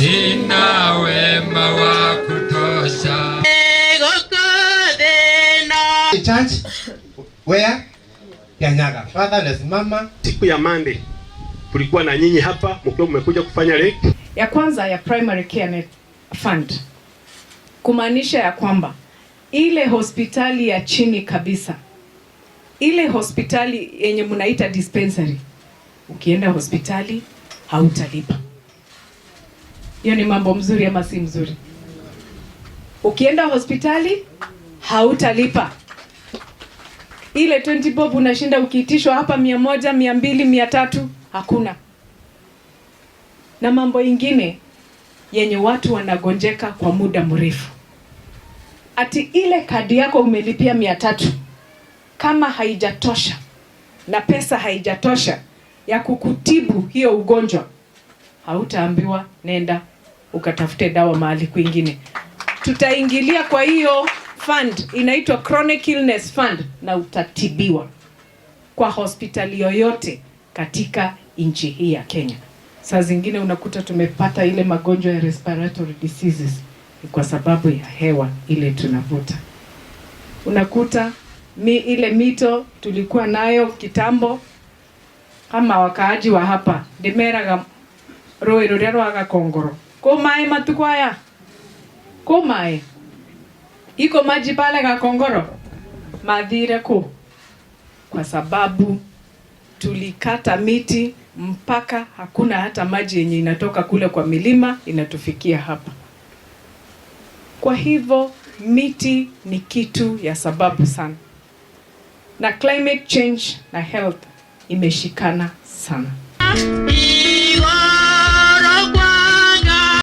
Sina wema wa kutosha. Church where Kianyaga. Father anasimama. Siku ya Monday tulikuwa na nyinyi hapa mkiwa mmekuja kufanya recce. Ya kwanza ya Primary Care Net Fund, kumaanisha ya kwamba ile hospitali ya chini kabisa, ile hospitali yenye mnaita dispensary, ukienda hospitali hautalipa. Hiyo ni mambo mzuri ama si mzuri? Ukienda hospitali hautalipa. Ile 20 bob unashinda ukiitishwa hapa 100, 200, 300, hakuna. Na mambo ingine yenye watu wanagonjeka kwa muda mrefu, ati ile kadi yako umelipia 300, kama haijatosha na pesa haijatosha ya kukutibu hiyo ugonjwa, hautaambiwa nenda ukatafute dawa mahali kwingine. Tutaingilia kwa hiyo fund inaitwa Chronic Illness Fund, na utatibiwa kwa hospitali yoyote katika nchi hii ya Kenya. Saa zingine unakuta tumepata ile magonjwa ya respiratory diseases ni kwa sababu ya hewa ile tunavuta. Unakuta ile mito tulikuwa nayo kitambo, kama wakaaji wa hapa ndimeraga rũĩ rũrĩa rwa Gakongoro kũ maĩ matukũ aya, kũ maĩ iko maji pale Gakongoro mathire kũ, kwa sababu tulikata miti mpaka hakuna hata maji yenye inatoka kule kwa milima inatufikia hapa. Kwa hivyo miti ni kitu ya sababu sana, na climate change na health imeshikana sana.